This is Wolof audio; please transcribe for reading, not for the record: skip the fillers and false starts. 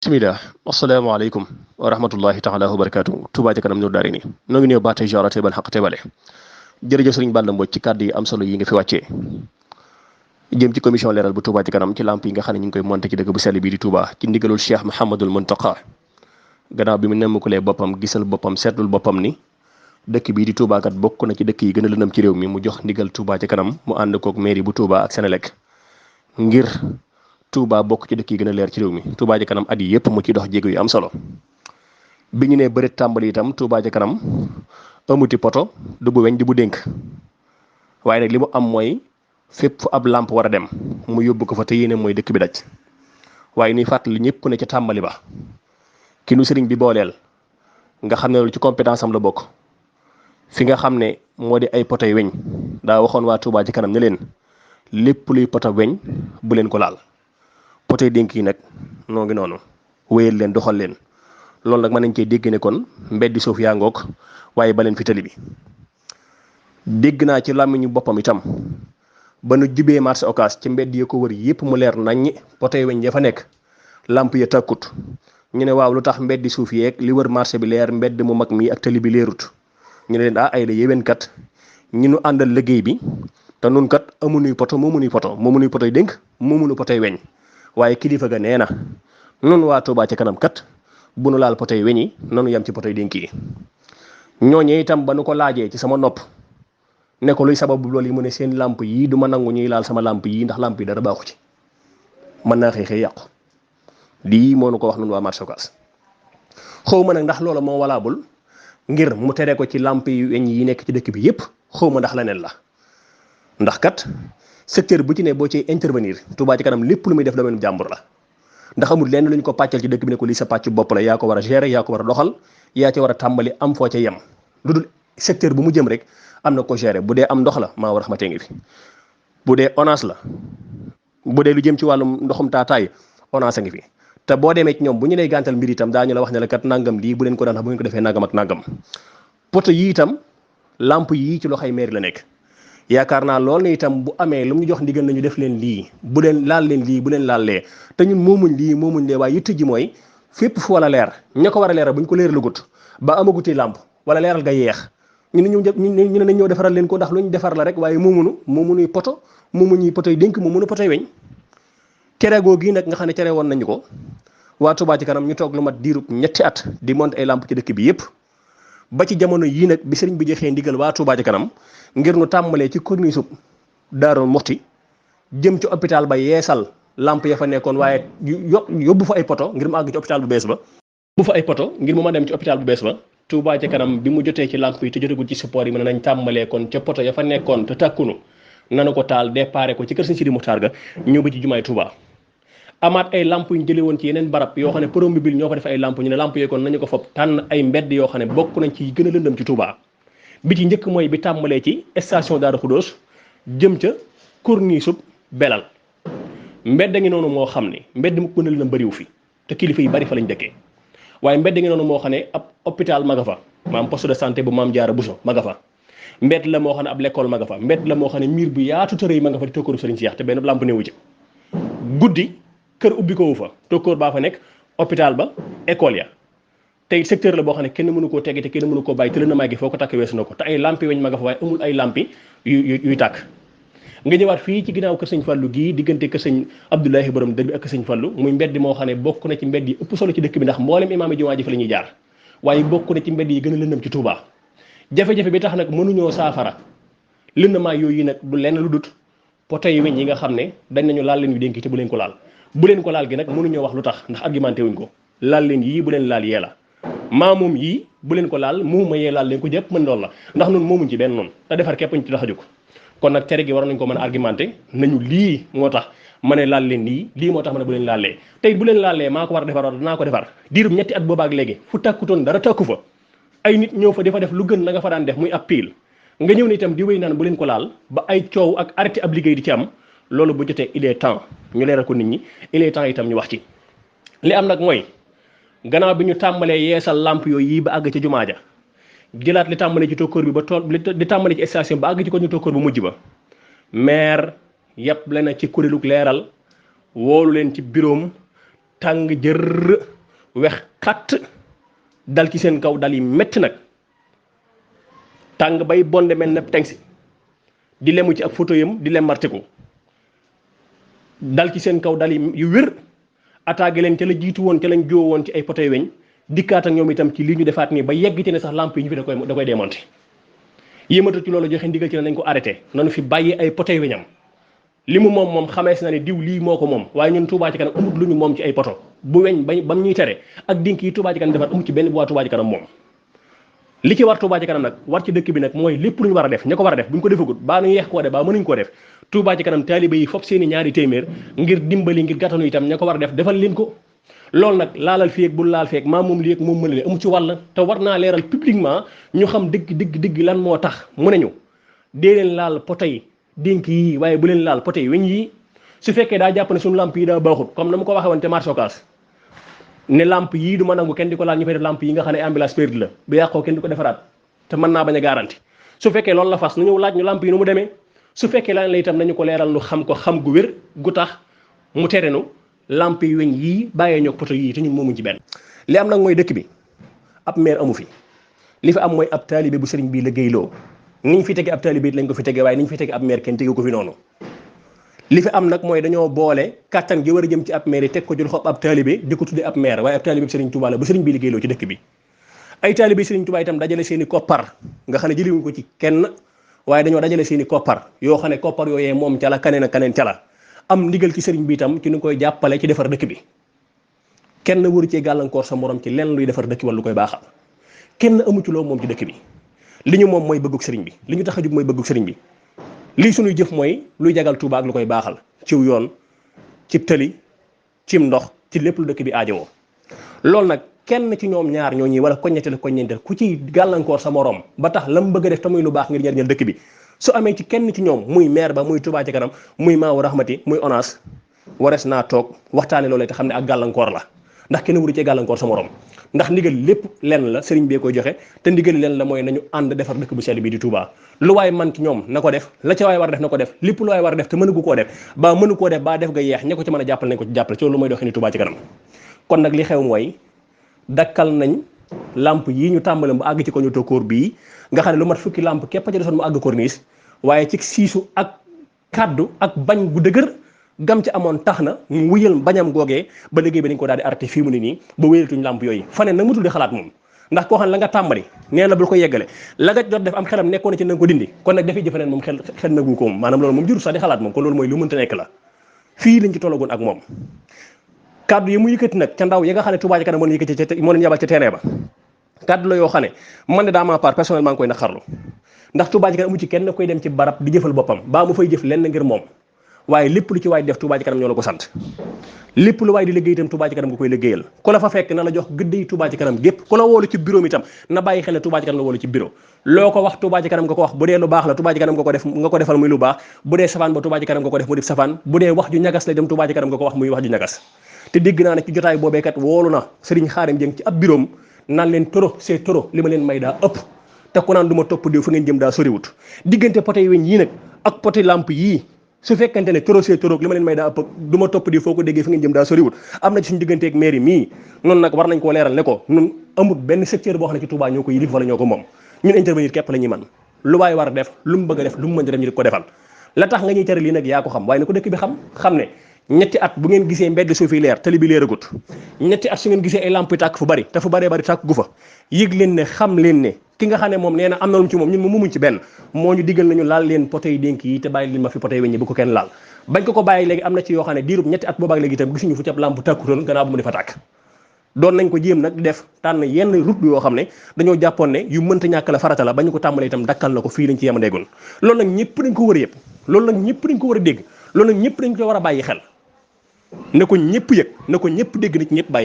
bismillah asalaamaaleykum wa rahmatullahi taala wa barakaatu Touba ca kanam Nour Daarayni noo ngi néew ba tey jara tebal xaq tebale jërëjëf sëriñ Balla Mbodj ci kàddu yi am solo yi nga fi wàccee jëm ci commission leeral bu Touba ci kanam ci lamp yi nga xam ne ñu ngi koy monté ci dëkk bu sell bii di Touba ci ndigalul Cheikh Mouhamadul Muntaqa gannaaw bi mu nemmukulee boppam gisal boppam seetlul boppam ni dëkk bii di Touba kat bokk na ci dëkk yi gën a lëndëm ci réew mi mu jox ndigal Touba ci kanam mu ànd kook mairie bu Touba ak Senelec ngir Touba bokk ci dëkk yi gën a leer ci réew mi Touba ci kanam at yi yëpp mu ci dox jéego yu am solo bi ñu nee bëreet tàmbali itam Touba ci kanam amuti poto du bu weñ di bu dénk waaye nag li mu am mooy fépp fu ab lampe war a dem mu yóbbu ko fa te yéene mooy dëkk bi daj waaye ni fàttali ñëpp ne ca tàmbali ba ki nu sëriñ bi booleel nga xam ne loolu ci compétence am la bokk fi nga xam ne moo di ay poto yu weñ daa waxoon waa Touba ci kanam ne leen lépp luy poto weñ bu leen ko laal poto yi dénk yi nag noo ngi noonu wéyal leen doxal leen loolu nag mën nañ cee dégg ne kon mbeddi suuf yaa ngoog waaye ba leen fi tali bi dégg naa ci làmmiñu boppam itam ba nu jubee marché Ocass ci mbedd yi ko wër yëpp mu leer naññi poto yi weñ ya fa nekk lamp ya tàkkut ñu ne waaw lu tax mbeddi suuf yeeg li wër marché bi leer mbedd mu mag mii ak tali bi leerut ñu ne leen ay la yéwén kat ñi nu àndal liggéey bi te nun kat amunuy poto moomunuy poto yi dénk moomunu poto yi weñ waaye kilifa ga nee na nun waa Touba ci kanam kat bu nu laal poto yi weñ yi nanu yam ci poto yi dénk yi ñooñee itam ba nu ko laajee ci sama nopp ne ko luy sababu loolu yi mu ne seen lamp yii du ma nangu ñuy laal sama lamp yii ndax lamp yi dara baaxu ci mën naa xëy yàqu lii moo nu ko wax nun waa marché Ocass xaw ma nag ndax loola moo walaabul ngir mu tere ko ci lamp yi weñ yi nekk ci dëkk bi yépp xaw ma ndax leneen la ndax kat secteur bu ci ne boo ci intervenir Touba ci kanam lépp lu muy def domaine jàmbur la ndax amul lenn lu ñu ko pàccal ci dëkk bi ne ko lii sa pàcc bopp la yaa ko war a gérer yaa ko war a doxal yaa ci war a tàmbali am foo ca yem lu dul secteur bu mu jëm rek am na ko gérer bu dee am ndox la maa war raxmatee ngi fi bu dee ONAS la bu dee lu jëm ci wàllum ndoxum taataay ONAS a ngi fi te boo demee ci ñoom bu ñu lay gàntal mbir itam daañu la wax ne la kat nangam lii bu leen ko daan bu ngeen ko defee nangam ak nangam poto yi itam lampe yii ci loxoy maire la nekk yaakaar naa loolu ne itam bu amee lu mu jox ndigal nañu def leen lii bu leen laal leen lii bu leen laal lee te ñun moomuñ lii moomuñ lee waaye yitte ji mooy fépp fu wala leer ña ko war a leeral bu ñu ko leeral gut ba amaguti lampe wala leeral ga yeex ñu ne nañ ñëw defaral leen ko ndax lu ñu defar la rek waaye moomuñuy poto moomuñuy poto yi dénk moomuñu poto yi weñ cere goo gii nag nga xam ne cere woon nañu ko waa Touba ci kanam ñu toog lu mat diirub ñetti at di monter ay lampe ci dëkk bi yépp ba ci jamono yii nag bi sëriñ bi joxee ndigal waa Touba ci kanam ngir nu tàmbalee ci corniche Daaru Muxti jëm ci hôpital ba yeesal lamp ya fa nekkoon waaye yóbbu fa ay poto ngir mu àgg ci hôpital bu bees ba yóbbu fa ay poto ngir mu ma dem ci hôpital bu bees ba Touba ci kanam bi mu jotee ci lamp yi te jotagul ci support yi mën nañ tàmbalee kon ca poto ya fa nekkoon te tàkkunu nanu ko taal déparé ko ci kër Sëriñ Sidi Muxtaar ga ñëw ba ci jumaay Touba amaat ay lamp yu ñu jëlee woon ci yeneen barab yoo xam ne promobile ñoo fa def ay lamp ñu ne lamp yooyu kon nañu ko fob tànn ay mbedd yoo xam ne bokk nañ ci gën a lëndëm ci Touba bi ci njëkk mooy bi tàmbalee ci station Daaru Xudoos jëm ca corniche Belal mbedd ngi noonu moo xam ne mbedd mu gën a lëndëm bëriwu fi te kilifa yi bari fa lañ dëkkee waaye mbedd ngi noonu moo xam ne ab hôpital ma nga fa maam poste de santé bu Maam Jaara Buso ma nga fa mbedd la moo xam ne ab l'école ma nga fa mbedd la moo xam ne miir bu yaatu tërëy ma nga fa di tokkooru Sëriñ Seex te benn lamp newu ci guddi kër ubbi ko wu fa tokkoor baa fa nekk hôpital ba école ya tey secteur la boo xam ne kenn mënu koo teggi te kenn mënu koo bàyyi te lëndamaay gi foo ko takk weesu na ko te ay lampi weñ ma nga fa waaye amul ay lampi yuy tàkk nga ñëwaat fii ci ginnaaw kër sëñ Fallu gii diggante kër sëñ Abdoulahi borom dër bi ak kër sëñ Fallu muy mbedd moo xam ne bokk na ci mbedd yi ëpp solo ci dëkk bi ndax mboolem imaam yi jumaa ji fa la ñuy jaar waaye bokk na ci mbedd yi gën a lëndam ci Touba jafe-jafe bi tax nag mënuñoo saafara lëndamaay yooyu nag du lenn lu dut poto yi weñ yi nga xam ne dañ nañu laal leen yu dénk te bu leen ko laal bu leen ko laal gi nag mënuñoo wax lu tax ndax argumenté wuñ ko laal leen yii bu leen laal yee la maa moom yii bu leen ko laal muuma yee laal leen ko jëpp mën loolu la ndax nun moomuñ ci benn noonu te defar képp ñu ci tax a jóg kon nag tere gi war nañ ko mën a argumenté nañu lii moo tax ma ne laal leen lii moo tax ma ne bu leen laalee tey bu leen laalee maa ko war a defar danaa ko defar diirub ñetti at boobaak léegi fu tàkkutoon dara tàkku fa ay nit ñëw fa dafa def lu gën la nga fa daan def muy ab pile nga ñëw ne itam di wéy naan bu leen ko laal ba ay coow ak arrêté ab liggéey di ci am loolu bu jotee il est temps ñu leeral ko nit ñi il est temps itam ñu wax ci li am nag mooy gannaaw bi ñu tàmbalee yeesal lamp yooyu yii ba àgg ci jumaa ja jëlaat li tàmbalee ci tokkoor bi ba tool li tàmbalee ci station ba àgg ci ko ñu tokkoor bu mujj ba maire yàpp leen ci kuréelug leeral woolu leen ci biroom tàng jër wex xatt dal ci seen kaw dal yi metti nag tàng bay bonde mel ne tengsi di lemu ci ak photo yam di lem martiku dal ci seen kaw dal yi yu wér attaqué leen ca la jiitu woon ca lañ joo woon ci ay potoy weñ dikkaat ak ñoom itam ci lii ñu defaat nii ba yegg ci ne sax lamp yi ñu fi da koy démonté yéematu ci loolu joxe ndigal ci ne nañ ko arrêté nanu fi bàyyi ay potoy weñam li mu moom xamees na ne diw lii moo ko moom waaye ñun Touba ci kanam amut lu ñu moom ci ay poto bu weñ bam ñuy tere ak dink yi Touba ci kanam defar amut ci benn bu waa Touba ci kanam moom li ci war Touba ci kanam nag war ci dëkk bi nag mooy lépp lu ñu war a def ña ko war a def bu ñu ko defagut baa nu yeex koo def baa mënuñ koo def Touba ci kanam taalibe yi fop seeni ñaari téeméer ngir dimbali ngir gàttanu itam ña ko war a def defal leen ko loolu nag laalal fii ak bul laal fii ak maa moom lii ak moom mënale amu ci wàll te war naa leeral publiquement ñu xam dëgg lan moo tax mu ne ñu dee leen laal poto yi dénk yi waaye bu leen laal poto yi weñ yi su fekkee daa jàpp ne suñu lamp yi daa baaxut comme na ma ko waxee woon te marché Ocass ne lamp yii du ma nangu kenn di ko laal ñu fay def lamp yi nga xam ne ambulance perdue la bu yàqoo kenn di ko defaraat te mën naa bañ a garanti su fekkee loolu la fas nu ñëw laaj ñu lamp yi nu mu demee su fekkee lan la itam nañu ko leeral nu xam ko xam gu wér gu tax mu tere nu lamp yi weñ yii bàyyee ñoo poto yii te ñun moomuñ ci benn li am nag mooy dëkk bi ab maire amu fi li fi am mooy ab taalibe bu sëriñ bii liggéeyloo niñ fi tege ab taalibe it lañ ko fi tege waaye niñ fi tege ab maire kenn tege ko fi noonu li fi am nag mooy dañoo boole kattan gi war a jëm ci ab maire yi teg ko jël xob ab taalibe di ko tudde ab maire waaye ab taalibe bi sëriñ Touba la bu sëriñ bi liggéeyloo ci dëkk bi ay taalibe sëriñ Touba itam dajale seen i koppar nga xam ne jëliwuñ ko ci kenn waaye dañoo dajale seen i koppar yoo xam ne koppar yooyee moom ca la kaneen ak kaneen ca la am ndigal ci sëriñ bi itam ci nu koy jàppale ci defar dëkk bi kenn waru cee gàllankoor sa morom ci lenn luy defar dëkk wala lu koy baaxal kenn amu ci loo moom ci dëkk bi li ñu moom mooy bëggug sëriñ bi li ñu tax a jug mooy bëggug sëriñ bi lii suñuy jëf mooy luy jagal Touba ak lu koy baaxal ciw yoon ci tëli cim ndox ci lépp lu dëkk bi aajowoo loolu nag kenn ci ñoom ñaar ñooñi wala koññetteel koññeenteel ku ci gàllankoor sa morom ba tax la mu bëgg a def te muy lu baax ngir njariñal dëkk bi su amee ci kenn ci ñoom muy maire ba muy Touba ci kanam muy Maawu Rahmati muy ONAS wares naa toog waxtaane loolee te xam ne ak gàllankoor la ndax kenn wuru cee gàllankoor sa morom ndax ndigal lépp lenn la sëriñ bee koy joxe te ndigal lenn la mooy nañu ànd defar dëkk bu sell bi di Touba lu waay man ci ñoom na ko def la ca waay war a def na ko def lépp lu waay war a def te mënu koo def ba mënu koo def ba def ga yeex ña ko ci mën a jàppale nañ ko ci jàppale ci loolu mooy doxee ni Touba ci kanam kon nag li xew mooy dakkal nañ lamp yi ñu tàmbale mu àgg ci ko ñu tokkóor bii nga xam ne lu mat fukki lamp képp a ci desoon mu àgg corniche waaye ci siisu ak kaddu ak bañ gu dëgër gam ci amoon tax na mu wuyal bañam googee ba liggéey bi dañ ko daal di arrêté fii mu ne nii ba wéyatuñ lamp yooyu faneen nag mutul di xalaat moom ndax koo xam ne la nga tàmbali nee na bul ko yeggale la nga jot def am xelam nekkoon na ci na nga ko dindi kon nag dafay jëfaneen moom xel nagu ko moom maanaam loolu moom jurul sax di xalaat moom kon loolu mooy lu mënta nekk la fii lañ ci tollagoon ak moom kaddu yi mu yëkkati nag ca ndaw yi nga xam ne Touba ci kanam moo leen yëkkati moo leen yabal ca terrain ba kaddu la yoo xam ne man de dans ma part personnellement koy naqarlu ndax Touba ci kanam amu ci kenn koy dem ci barab di jëfal boppam baa mu fay jëf lenn ngir moom waaye lépp lu ci waay def Touba ci kanam ñoo la ko sant lépp lu waay di liggéey itam Touba ci kanam nga koy liggéeyal ku la fa fekk na la jox gëddey Touba ci kanam gépp ku la woolu ci bureau mi itam na bàyyi xel ne Touba ci kanam la woolu ci bureau loo ko wax Touba ci kanam nga ko wax bu dee lu baax la Touba ci kanam nga ko defal muy lu baax bu dee safaan ba Touba ci kanam nga ko def mu def safaan bu dee wax ju ñagas la dem Touba ci kanam nga ko wax muy wax ju ñagas te dégg naa ne ci jotaay boobee kat woolu na Serigne Khadim Dieng ci ab bureau naan leen toro c'est toro li ma leen may daa ëpp te ku naan du ma topp diw fu ngeen jëm daa soriwut diggante poté weñ yii nag ak poté lampe yii su fekkente ne toro see toroog li ma leen may daa ëpp du ma topp diw foo ko déggee fu ngeen jëm daa soriwut am na ci suñu digganteeg mairie mii noonu nag war nañ koo leeral ne ko ñun amul benn secteur boo xam ne ci Touba ñoo ko yilif wala ñoo ko moom ñun intervenir képp la ñuy man lu waay war a def lu mu bëgg a def lu mu mën di def ñu di ko defal la tax nga ñuy tere lii nag yaa ko xam waaye na ko dëkk bi xam ne ñetti at bu ngeen gisee mbedd suuf yi leer tali bi leeragut ñetti at su ngeen gisee ay lamp tàkk fu bari te fu baree bari tàkk gu fa yëg leen ne xam leen ne ki nga xam ne moom nee na am na lu ci moom ñun moom mumuñ ci benn moo ñu digal nañu laal leen poté yi dénk yi te bàyyi leen ma fi poté yi weñ ñi bu ko kenn laal bañ ko bàyyi léegi am na ci yoo xam ne diirub ñetti at boobaak léegi itam gisuñu fu ci ab lamp tàkkutoon gannaaw bu mu defa tàkk doon nañ ko jéem nag di def tànn yenn route yoo xam ne dañoo jàppoon ne yu mënta ñàkk la farata la bañu ko tàmbalee itam dakkal na ko fii lañ ci yemandeegoon loolu nag ñëpp dañ ko war a yëpp loolu nag ñëpp dañ ko war a dégg loolu nag ñëpp dañ ko war a bàyyi xel na ko ñëpp yëg na ko ñëpp dégg nit ñëpp bàyyi